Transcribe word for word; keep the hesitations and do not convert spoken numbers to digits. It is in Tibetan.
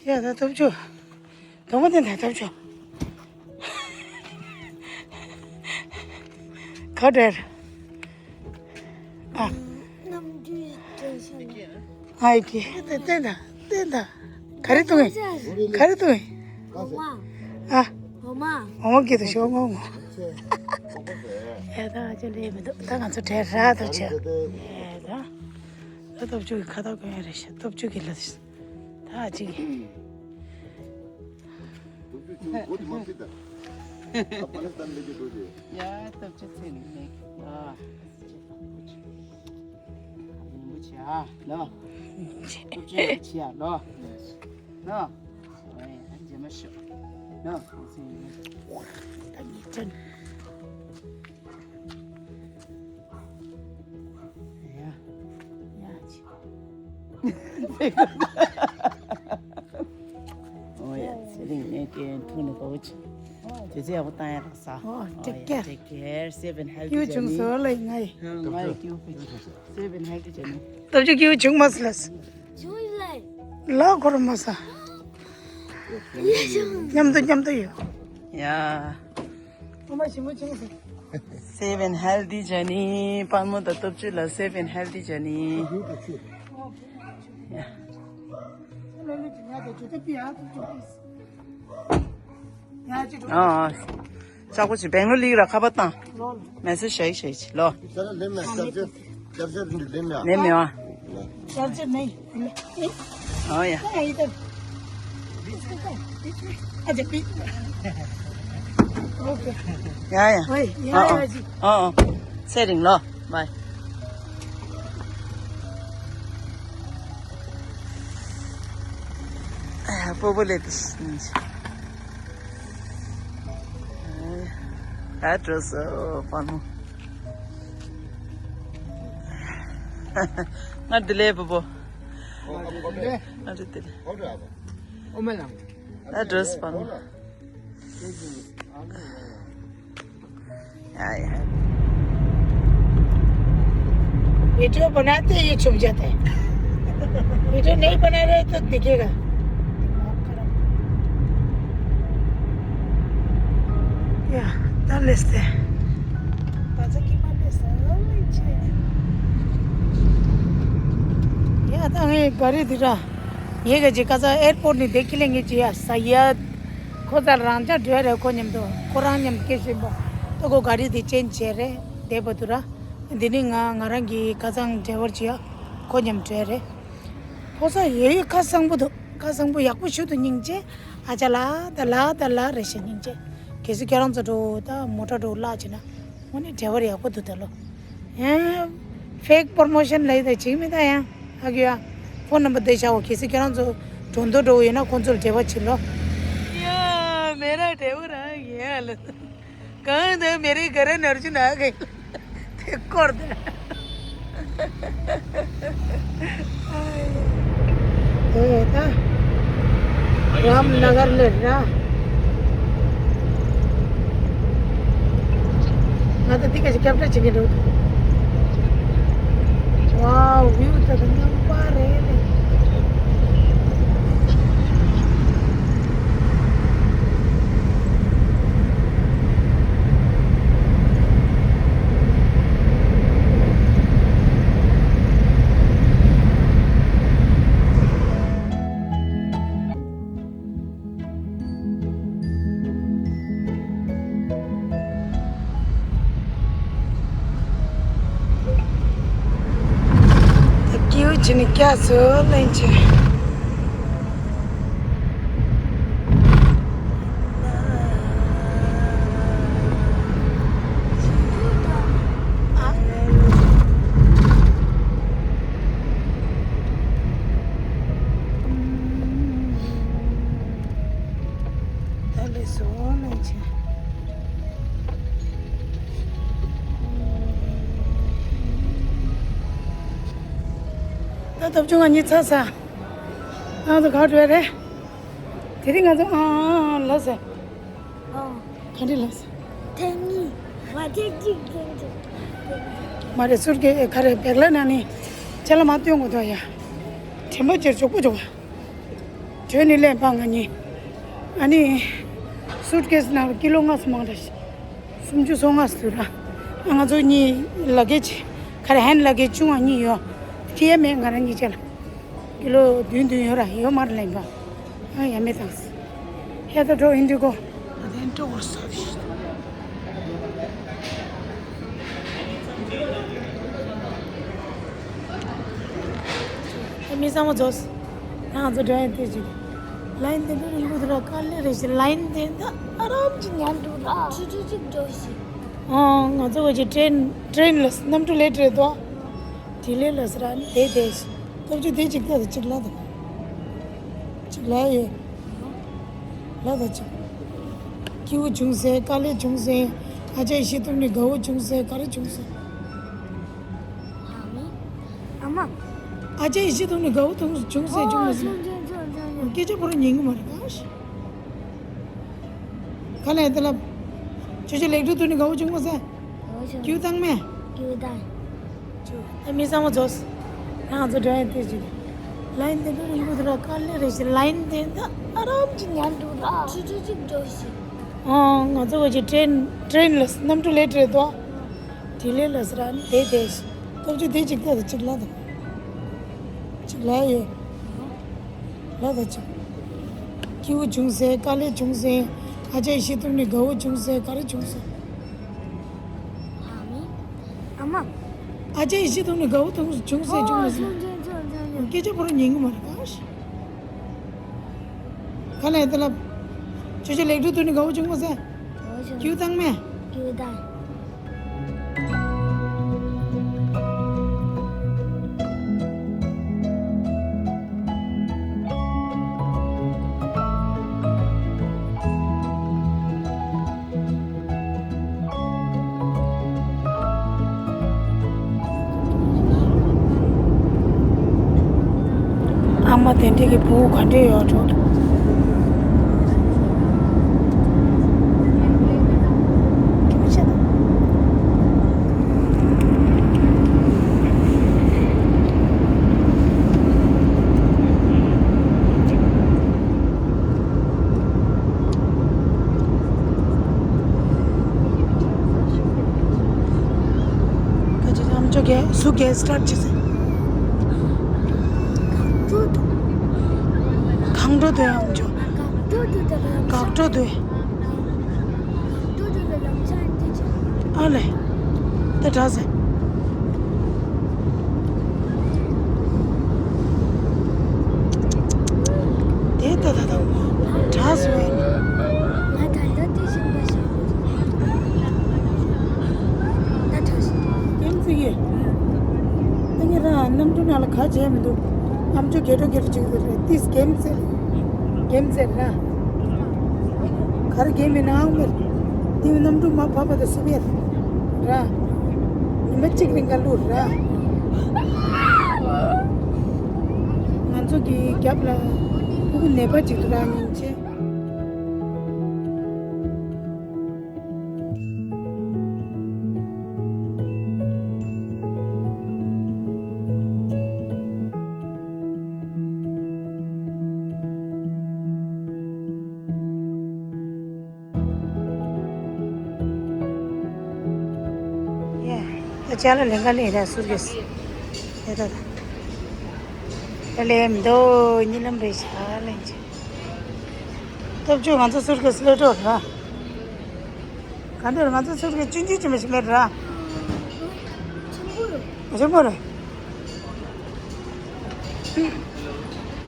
ཡ་ད་སྟོབས་ཆུ། དོ་མ་དེ་འདྲ་སྟོབས་ཆུ། ག་འདྲ། ཨ། ཨ་ཡི་གེ་ཏན་ཏན་ཏན་ཏན། ག་རེ་བཏུང་ཡིན། ག་རེ་བཏུང་ཡིན། ཨ། འོ་མ། འོ་མ་གི་དུ་ཤོག་ངོ་ངོ་། ཡ་ད་ཅི་ལས་མི་འདུག་ད་ང་ཚོ་གྲལ་ར་དུ་ཆ། ཡ་ད། ད་སྟོབས་ཆུ་གི་ཁ་ཐོག་གོན་ཡ་རེད་ཤག་སྟོབས་ཆུ་གི་ལ། ད་ཅིག་སྟོབས་ཆུ་ཆུ་འོ་དེ་མ་ཕི་ད། ཨ་པ་ལེ་སི་ཐན་ལས་ཀྱི་འགྲོ་རེད། ཡ་སྟོབས་ཆུ་ཚེ་རིང་ལེགས། ཨ། ཡིན་པོ་ཆེ་ཨ་ལོ། སྟོབས་ཆུ་ཡིན་པོ་ཆེ་ཨ་ལོ། ལོ། ཨོ་ཡ་རྗེས་མ་ཤོག་ལོ། ད་ཉིས་ཅན། ཡ། ཡ་ཅི། ཨོ་ཡ་ཚེ་རིང་ནས་ཀྱི་ཐུག་ནས་གོ་ཆི། དེ་ཚེ་ཡག་པོ་བཏང་ཡ་རག་ས། ཨོ་take care. Take care. Safe and healthy journey. ཡུ་བྱུང་སོ་ལ་ང་ཡི། ང་ཡི་ཀྱུ་ཧྥུ་ཅི། Safe and healthy journey. སྟོབས་ཆུ་ཀྱུ་བྱུང་མ་སི་ལ་སི། ལ་འཁོར་མ་ས། མཉམ་དུ་མཉམ་དུ་ཡོད། ཡ། ཨོ་མ་ཞིམ་པོ་བྱུང་སོང་། Safe and healthy journey. དཔལ་མོ་དང་སྟོབས་ཆུ་ལ་safe and healthy journey. ཡ། ཨ། ལྕགས་པོ་ཆེ་སྦེང་ལོར་ལིག་ར་ཁ་པར་བཏང་། མེ་སེ་ཇི་ཞིག་ཞིག་ལོ། ལེན་མེད་པ། ཨོ་ཡ། ཡ་ཡ། ཨོ་ཨོ། ཚེ་རིང་ལོ། བའི། ཨ་ཡ་སྤོ་བོ་ལེ་དུ། ད་འགྲོ་སོ་དཔལ་མོ། ང་འདི་ལས་སྤོ་བོ། ང་འདི་ལས། ད་འགྲོ་སོ་དཔལ་མོ། ཡ་ཡ། वीडियो बनाते ही छुप जाता है। वीडियो नहीं बना रहे तो दिखेगा। ཡ་ད་ལེས་ཏེ། ཡ་ད་ངའི་ག་རེ་འདི་ར། ངའི་ག་ཅི་ཀ་ས་ཨེར་པོར་ནས་བསྡད་ཁི་ལེ་ངའི་ཅི་ཡ་ས་ཡ། ཁོ་ཚ་རང་ཅག་འགྲོ་རེད། ཁོ་མཉམ་དུ་ཁོ་རང་མཉམ་སྐད་ཤེས་པོ། ད་ཁོ་ག་རེ་དེ་ཅན་བྱས་རེད་བསྡད་པ་འདུག་ར། འདི་ནི་ང་ང་རང་གི་ཁ་སང་འབྲེལ་བར་བྱེད་ཡ་ཁོ་མཉམ་འགྲོ་རེད། ཕོ་ས་ཡོད་ཡོད་ཁ་སང་པོ་འདུག་ཁ་སང་པོ་ཡག་པོ་ཞུ་འདུག་སྙིང་རྗེ། ཨ་ཅག་ལ་ད་ལ་ད་ལ་རེ་ཞིག་སྙིང་རྗེ། གལ་སྲིད་ཁྱེད་རང་ཚོ་འགྲོ་ད་མོ་ཊ་འགྲོ་ལ་བྱེད་ན་དངོས་གནས་འབྲེལ་བར་ཡག་པོ་འདུག་ད་ལོ། ཧེ། ཕེག་པོར་མོ་ཤན་ལ་ཡི་ད་བྱེད་མི་ད་ཡང་ཨ་ཀི་ཡ། ཕོན་ནམ་བར་དེ་བྱའོ། གལ་སྲིད་ཁྱེད་རང་ཚོ་འགྲོ་འདོད་འགྲོ་ཡོད་ན་ཁོང་ཚོར་འབྲེལ་བ་བྱེད་ལོ། ཡ་མེ་ར་འབྲེལ་བ་རང་ཡེ་ལ། གང་ད་མེ་རི་ག་ར་ནར་ཅི་ན་གི། དེ་སྐོར་དེ། དེ་ད། རམ་ན་གར་ལེ་ར། ང་ད་འདི་ག་ཞིག་ཁྱབ་བསྒྲགས་བྱེད་ཀྱི་འདུག་ཝའོ་བིའུ་ད་ད་རྣམ་པ་རེད་ལེ། ད་ཀིའུ་ཅི་ནི་ཀྱ་སོ་ལེན་ཆེ། ད་ལས་སོ་ལེན་ཆེ། ད་ཐོབ་ཆུང་ང་གཉིས་ཚ་ས། ང་ཚོ་ག་བྲོས་རེད། དེ་རིང་ང་ཚོ་ཨ་ཨ་ཨ་ལ་ཟེར། ཨ། ག་འདྲ་ལ་ཟེར། ཐེངས་གཉིས། མ་ཐེངས་གཅིག་ཐེངས་གཅིག་མ་རེད་ཟུར་གྱི་ག་རེ་བེག་ལ་ན་ནི། ཅ་ལ་མ་སྟོན་དགོས་དོ་ཡ། དྲན་པ་ཅེར་ཅོག་པོ་ཅོག་བྲོས་ནས་སླེབས་པ་ང་གཉིས། ཨ་ནི་སུཊ་ཀེས་ནང་ལ་ཀི་ལོ་ལྔ་བཅུ་མང་དྲགས་ཤག་སུམ་ཅུ་སོ་ལྔ་ཟེར་ར། ང་ཚོ་གཉིས་ལ་གེ་ཇི་ག་རེ་ཧེན་ལ་གེ་ཇི་ཆུང་བ་གཉིས་ཡོད། ཁྲི་ཡ་མེད་ང་རང་གཉིས་ཆ་ལ། ཀི་ལོ་བདུན་བདུན་ཡོད་ར་ཡོད་མ་རེད་ལབ་པ། ཨ་ཡ་མེད་དང་། ཧེ་ད་འགྲོ་ཨིན་དྲི་གོ། ཨ་དེ་འགྲོ་བར་སོ་ཤི། ཨ་མི་ཚང་མ་རྫོགས། ང་ཚོ་འགྲོ་ཡ་དེ་ཅིག་ལ་ཡིན་དེ་འདྲ་རིང་པོ་དེ་ར་དཀའ་ལས་རེད་ཤི་ལ་ཡིན་དེ་འདྲ་ཨ་རམ་གྱི་ཉལ་འགྲོ་ར། ཁྲི་ཁྲི་གཅིག་འགྲོ་ཤི། ཨང་ང་ཚོ་བ་ཅིག་ཀྲེན་ཀྲེན་ལ་གནམ་གྲུ་ལས་བྲེལ་དོ། དྲི་ལས་ལ་སི་ར་ནི་དེ་དེ་ཤི། སྟོབས་ཆུ་དེ་གཅིག་ལྟ་དང་གཅིག་ལ་དང་། གཅིག་ལ་ཡོད། ལ་དང་གཅིག་སྐྱིད་པོ་བྱུང་ཟེར་དཀའ་ལས་བྱུང་ཟེར། ཨ་ཅག་ཡེ་ཤེས་ཐུབ་ནི་དགའ་བོ་བྱུང་ཟེར་ག་རེ་བྱུང་ཟེར། ཨ་མ། ཨ་ཅག་ཡེ་ཤེས་ཐུབ་ནི་དགའ་བོ་ཐུབ་བྱུང་ཟེར་བྱུང་མ་ཟེར། སྐད་ཆ་པོ་ར་ཉན་གི་མ་རེད་ག་ཤི། ག་ལས་དེ་ལབ། ཁྱོད་ཚོ་ལེགས་གྲུབ་ཐུབ་ནི་དགའ་བོ་བྱུང་མ་ཟེར། ཀྱུ་དང་མེ། ཀྱུ་དང་། ཨ་མི་ཚང་མ་རྫོགས། ང་ཚོ་འགྲོ་ཡ་དེ་ཅིག་ལ་ཡིན་དེ་འདྲ་རིང་པོ་དེ་ར་དཀའ་ལས་རེད་ཤི་ལ་ཡིན་དེ་འདྲ་ཨ་རམ་གྱི་ཉལ་འགྲོ་ར། ཁྲི་ཁྲི་གཅིག་འགྲོ་ཤི། ཨང་ང་ཚོ་བ་ཅིག་ཀྲེན་ཀྲེན་ལ་གནམ་གྲུ་ལས་བྲེལ་དོ། དྲི་ལས་ལ་སི་ར་ནི་དེ་དེ་ཤི། སྟོབས་ཆུ་དེ་གཅིག་ལྟ་དང་གཅིག་ལ་དང་། གཅིག་ལ་ཡོད། ལ་དང་གཅིག་སྐྱིད་པོ་བྱུང་ཟེར་དཀའ་ལས་བྱུང་ཟེར། ཨ་ཅག་ཡེ་ཤེས་ཐུབ་ནི་དགའ་བོ་བྱུང་ཟེར་ག་རེ་བྱུང་ཟེར། ཨ་མ། ཨ་ཅག་ཡེ་ཤེས་ཐུབ་ནི་དགའ་བོ་ཐུབ་བྱུང་ཟེར་བྱུང་མ་ཟེར། སྐད་ཆ་པོ་ར་ཉན་གི་མ་རེད་ག་ཤི། ག་ལས་དེ་ལབ། ཁྱོད་ཚོ་ལེགས་གྲུབ་ཐུབ་ནི་དགའ་བོ་བྱུང་མ་ཟེར། ཀྱུ་དང་མེ། ཀྱུ་དང་། ཨ་མ་དེ་འདྲས་ཀྱི་བུ་ག་འདྲས་ཡོད་འགྲོ། ཁ་ཅིག་ཨམ་ཅོག་གས་སུ་གས་སི་ཊར་ཊི་བྱེད་ཟེར། གང་འགྲོ་འདུག་ཨམ་ཅོག་དགག་འགྲོ་འདུག་ཨ་ལེ། ད་དྲག་ཟེར། དེ་ལྟ་ད་ད་དྲག་སོང་བས་ནི། ང་ད་ལྟ་དེ་བཞིན་པ་ཞིག་ད་དྲག་སོང་། ཀེམ་ཙི་ཡེ། ད་ངས་རང་གནམ་གྲུ་ནང་ལ་ག་བྱས་མི་འདུག་ཨམ་ཅོག་རྒྱས་འགྲོ་རྒྱས་འགྲོ་བྱེད་ཀྱི་འདུག་རེད། ཏིས་ཀེམ་ཙི། ཀེམ་ཙི་ར། ག་རེ་ཀེམ་མིན་ནའང་མེད། དེ་གནམ་གྲུ་མར་བབས་པ་དང་སུབ་ཡས་ར། ཉི་མ་གཅིག་རིང་ག་བླུགས་ར། ང་ཚོ་གི་རྒྱབ་ལ་ཕྲུ་གུ་ནད་པ་གཅིག་འདུག་ར་སྙིང་རྗེ། ཡ། ད་ཅ་ལག་ལེན་ག་ལེན་ར་སུར་གེས། ཡ་ད་ད། ད་ལེན་མི་འདུག་གཉིད་ལམ་རེད་ཤག་ལེན་ཅིག་སྟོབས་ཆུ་ང་ཚོ་སུར་གེས་སླེབས་འགྲོ་ར། ག་འདྲ་ང་ཚོ་སུར་གེས་ཆུང་ཆུང་ཅིག་མ་ཞིག་མེད་ར། ཆེན་པོ་རེད།